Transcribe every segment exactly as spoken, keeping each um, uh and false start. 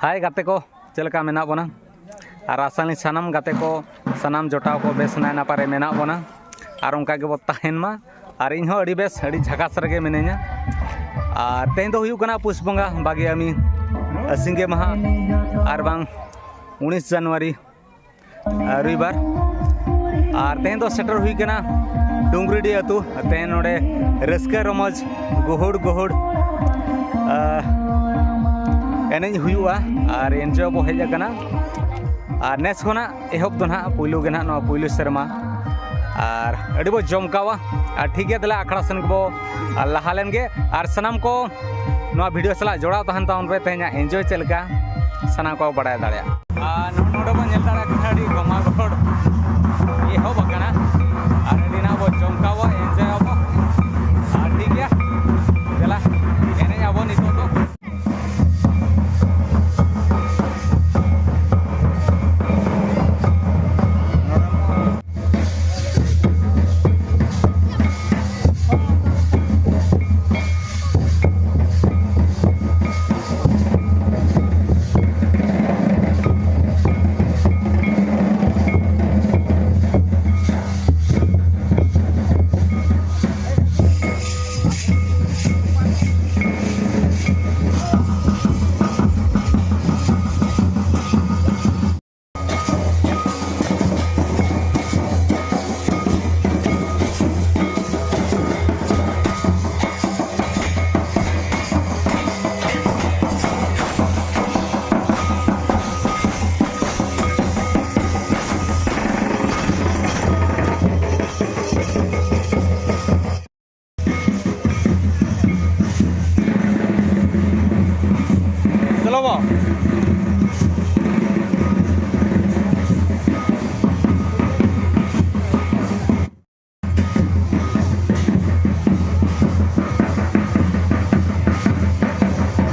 ᱦᱟᱭ ᱜᱟᱛᱮ ᱠᱚ, ᱪᱮᱫ ᱞᱮᱠᱟ ᱢᱮᱱᱟᱜ ᱵᱚᱱᱟ? ᱟᱨ ᱟᱥᱟᱞᱤᱧ ᱥᱟᱱᱟᱢ ᱜᱟᱛᱮ ᱠᱚ, ᱥᱟᱱᱟᱢ ᱡᱚᱴᱟᱣ ᱠᱚ ᱵᱮᱥ ᱱᱟᱭ ᱱᱟᱯᱟᱭ ᱨᱮ ᱢᱮᱱᱟᱜ ᱵᱚᱱᱟ᱾ ᱟᱨ ᱚᱱᱠᱟ ᱜᱮᱵᱚ ᱛᱟᱦᱮᱱ ᱢᱟ᱾ ᱟᱨ ᱤᱧ ᱦᱚᱸ ᱟᱹᱰᱤ ᱵᱮᱥ, ᱟᱹᱰᱤ ᱡᱷᱟᱠᱟᱥ ᱨᱮᱜᱮ ᱢᱤᱱᱟᱹᱧᱟ᱾ ᱟᱨ ᱛᱮᱦᱮᱧ ᱫᱚ ᱦᱩᱭᱩᱜ ᱠᱟᱱᱟ ᱯᱩᱥ ᱵᱚᱸᱜᱟ ᱵᱟᱜᱮ ᱟᱢᱤ ᱥᱤᱸᱜᱮ ᱢᱟᱦᱟ, ᱟᱨ ᱵᱟᱝ ᱩᱱᱤᱥ ᱡᱟᱱᱩᱣᱟᱨᱤ, ᱟᱨ ᱨᱚᱵᱤᱵᱟᱨ᱾ ᱟᱨ ᱛᱮᱦᱮᱧ ᱫᱚ ᱥᱮᱴᱮᱨ ᱦᱩᱭ ᱠᱟᱱᱟ ᱰᱩᱝᱜᱽᱨᱤᱰᱤ ᱟᱹᱛᱩ᱾ ᱛᱮᱦᱮᱧ ᱱᱚᱰᱮ ᱨᱟᱹᱥᱠᱟᱹ ᱨᱚᱢᱚᱡᱽ ᱜᱩᱦᱩᱲ ᱜᱩᱦᱩᱲ, ᱟᱨ ᱮᱱᱮᱡ ᱦᱩᱭᱩᱜᱼᱟ ᱟᱨ ᱮᱱᱡᱚᱭ ᱵᱚ ᱦᱮᱡ ᱟᱠᱟᱱᱟ᱾ ᱟᱨ ᱱᱮᱥ ᱠᱷᱚᱱᱟᱜ ᱮᱦᱚᱵ ᱫᱚ ᱱᱟᱦᱟᱜ ᱯᱩᱭᱞᱩ ᱜᱮ ᱱᱟᱦᱟᱜ ᱱᱚᱣᱟ ᱯᱩᱭᱞᱩ ᱥᱮᱨᱢᱟ᱾ ᱟᱨ ᱟᱹᱰᱤ ᱵᱚ ᱡᱚᱢᱠᱟᱣᱟ᱾ ᱟᱨ ᱴᱷᱤᱠ ᱜᱮᱭᱟ, ᱛᱟᱦᱞᱮ ᱟᱠᱷᱲᱟ ᱥᱮᱱ ᱜᱮᱵᱚ ᱞᱟᱦᱟ ᱞᱮᱱ ᱜᱮ᱾ ᱟᱨ ᱥᱟᱱᱟᱢ ᱠᱚ ᱱᱚᱣᱟ ᱵᱷᱤᱰᱤᱭᱳ ᱥᱟᱞᱟᱜ ᱡᱚᱲᱟᱣ ᱛᱟᱦᱮᱱ ᱛᱟᱵᱚᱱ ᱯᱮ, ᱛᱮᱦᱮᱧᱟᱜ ᱮᱱᱡᱚᱭ ᱪᱮᱫ ᱞᱮᱠᱟ ᱥᱟᱱᱟᱢ ᱠᱚ ᱵᱟᱲᱟᱭ ᱫᱟᱲᱮᱭᱟᱜᱼᱟ᱾ ᱟᱨ ᱱᱚ-, ᱱᱚᱰᱮ ᱵᱚᱱ ᱧᱮᱞ ᱫᱟᱲᱮᱭᱟᱜ ᱠᱟᱱᱟ ᱟᱹᱰᱤ ᱜᱚᱢᱟ ᱜᱚᱦᱚᱲ ᱮᱦᱚᱵ ᱟᱠᱟᱱᱟ᱾ ᱟᱨ ᱟᱹᱰᱤ ᱱᱟᱜ ᱵᱚ ᱡᱚᱢᱠᱟᱣᱟ, ᱮᱱᱡᱚᱭ ᱟᱵᱚ᱾ ᱟᱨ ᱴᱷᱤᱠ ᱜᱮᱭᱟ, ᱫᱮᱞᱟ ᱮᱱᱮᱡ ᱟᱵᱚ ᱱᱤᱛᱚᱜ ᱫᱚ᱾ ᱪᱚᱞᱚ ᱵᱚ᱾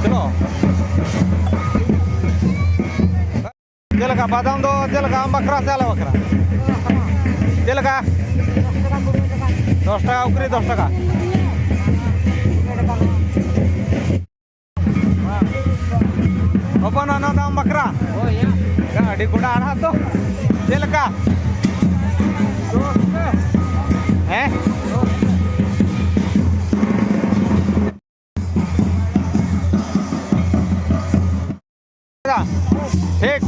ᱪᱚᱞᱚ᱾ ᱪᱮᱫ ᱞᱮᱠᱟ ᱵᱟᱫᱟᱢ ᱫᱚ, ᱪᱮᱫ ᱞᱮᱠᱟ ᱟᱢ ᱵᱟᱠᱷᱨᱟ ᱥᱮ ᱟᱞᱮ ᱵᱟᱠᱷᱨᱟ? ᱪᱮᱫ ᱞᱮᱠᱟ? ᱫᱚᱥ ᱴᱟᱠᱟ ᱩᱠᱨᱤ, ᱫᱚᱥ ᱴᱟᱠᱟ᱾ ᱦᱚᱯᱚᱱ, ᱚᱱᱟ ᱫᱟᱢ ᱵᱟᱠᱷᱨᱟ? ᱦᱳᱭ, ᱭᱟ᱾ ᱟᱹᱰᱤ ᱜᱚᱰᱟ ᱟᱲᱟᱜ ᱫᱚ᱾ ᱪᱮᱫ ᱞᱮᱠᱟ? ᱦᱮᱸ? ᱴᱷᱤᱠ᱾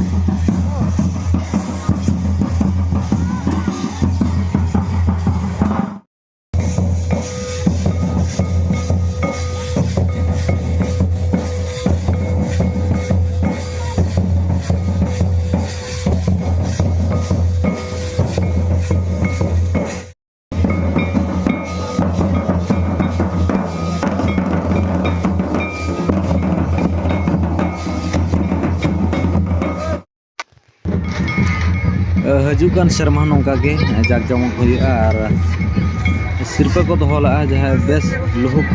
ᱦᱤᱡᱩᱜ ᱠᱟᱱ ᱥᱮᱨᱢᱟ ᱦᱚᱸ ᱱᱚᱝᱠᱟ ᱜᱮ ᱡᱟᱠ ᱡᱚᱢᱚᱠ ᱦᱩᱭᱩᱜᱼᱟ ᱟᱨ ᱥᱤᱨᱯᱟᱹ ᱠᱚ ᱫᱚᱦᱚ ᱞᱟᱜᱼᱟ, ᱡᱟᱦᱟᱸᱭ ᱵᱮᱥ ᱞᱩᱦᱩᱠ,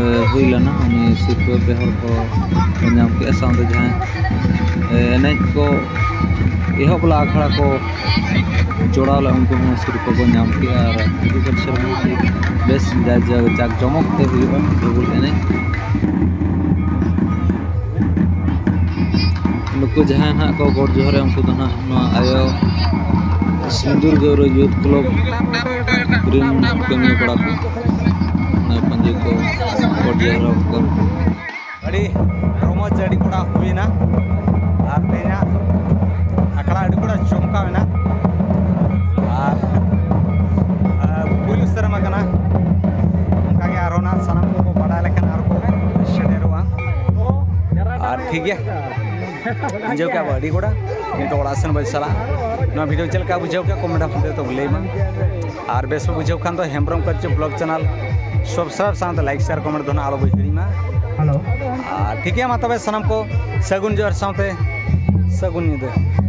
ᱮ, ᱦᱩᱭ ᱞᱮᱱᱟ, ᱩᱱᱤ ᱥᱤᱨᱯᱟᱹ ᱯᱮ ᱦᱚᱲ ᱠᱚ ᱧᱟᱢ ᱠᱮᱜᱼᱟ, ᱥᱟᱶᱛᱮ ᱡᱟᱦᱟᱸᱭ, ᱮ, ᱮᱱᱮᱡ ᱠᱚ ᱮᱦᱚᱵ ᱞᱟᱜᱼᱟ, ᱟᱠᱷᱲᱟ ᱠᱚ ᱡᱚᱲᱟᱣ ᱞᱮᱫ, ᱩᱱᱠᱩ ᱦᱚᱸ ᱥᱤᱨᱯᱟᱹ ᱠᱚ ᱧᱟᱢ ᱠᱮᱜᱼᱟ᱾ ᱟᱨ ᱦᱤᱡᱩᱜ ᱠᱟᱱ ᱥᱮᱨᱢᱟ ᱟᱹᱰᱤ ᱵᱮᱥ ᱡᱟ-, ᱡᱟ-, ᱡᱟᱠ ᱡᱚᱢᱚᱠ ᱛᱮ ᱦᱩᱭᱩᱜᱼᱟ ᱰᱷᱟᱹᱵᱩᱞ ᱮᱱᱮᱡ᱾ ᱱᱩᱠᱩ ᱡᱟᱦᱟᱸᱭ ᱱᱟᱦᱟᱜ ᱠᱚ ᱜᱚᱰ ᱡᱚᱦᱟᱨᱟ, ᱩᱱᱠᱩ ᱫᱚ ᱱᱟᱦᱟᱜ ᱱᱚᱣᱟ ᱟᱭᱳ ᱥᱤᱸᱫᱩᱨ ᱜᱟᱹᱣᱨᱟᱹ ᱭᱩᱛᱷ ᱠᱞᱟᱵᱽ ᱨᱮᱱ ᱠᱟᱹᱢᱤᱭᱟᱹ ᱠᱚᱲᱟ ᱠᱚ, ᱚᱱᱟ ᱯᱟᱸᱡᱮ ᱠᱚ ᱜᱚᱰ ᱡᱚᱦᱟᱨᱟ ᱠᱚ᱾ ᱟᱹᱰᱤ ᱨᱚᱢᱚᱡᱽ, ᱟᱹᱰᱤ ᱠᱚᱲᱟ ᱦᱩᱭᱮᱱᱟ᱾ ᱟᱨ ᱛᱮᱦᱮᱧᱟᱜ ᱟᱠᱷᱲᱟ ᱟᱹᱰᱤ ᱠᱚᱲᱟ ᱪᱚᱢᱠᱟᱣ ᱮᱱᱟ᱾ ᱟᱨ, ᱟᱨ ᱯᱩᱭᱞᱩ ᱥᱮᱨᱢᱟ ᱠᱟᱱᱟ, ᱚᱱᱠᱟᱜᱮ ᱟᱨᱦᱚᱸ ᱱᱟᱜ ᱥᱟᱱᱟᱢ ᱠᱚᱠᱚ ᱵᱟᱰᱟᱭ ᱞᱮᱠᱷᱟᱱ ᱟᱨ ᱠᱚ ᱥᱮᱴᱮᱨᱚᱜᱼᱟ᱾ ᱟᱨ ᱴᱷᱤᱠ ᱜᱮᱭᱟ, ᱵᱩᱡᱷᱟᱹᱣ ᱠᱮᱜᱼᱟ ᱵᱚ ᱟᱹᱰᱤ ᱠᱚᱲᱟ᱾ ᱱᱤᱛᱚᱜ ᱚᱲᱟᱜ ᱥᱮᱱ ᱵᱚᱱ ᱪᱟᱞᱟᱜᱼᱟ᱾ ᱱᱚᱣᱟ video ᱪᱮᱫ ᱞᱮᱠᱟ ᱵᱩᱡᱷᱟᱹᱣ ᱠᱮᱜᱼᱟ, comment ᱦᱟᱱᱛᱮ ᱛᱚ ᱞᱟᱹᱭ ᱢᱟ᱾ ᱟᱨ ᱵᱮᱥ ᱯᱮ ᱵᱩᱡᱷᱟᱹᱣ ᱠᱷᱟᱱ ᱫᱚ ᱦᱮᱢᱵᱨᱚᱢ ᱠᱟᱹᱨᱪᱩ vlog channel subscribe ᱥᱟᱶᱛᱮ like share comment ᱫᱚ ᱱᱟᱜ ᱟᱞᱚ ᱵᱚ ᱦᱤᱲᱤᱧ ᱢᱟ᱾ ᱟᱨ ᱴᱷᱤᱠ ᱜᱮᱭᱟ, ᱢᱟ ᱛᱚᱵᱮ ᱥᱟᱱᱟᱢ ᱠᱚ ᱥᱟᱹᱜᱩᱱ ᱡᱚᱦᱟᱨ ᱥᱟᱶᱛᱮ ᱥᱟᱹᱜᱩᱱ ᱧᱤᱫᱟᱹ᱾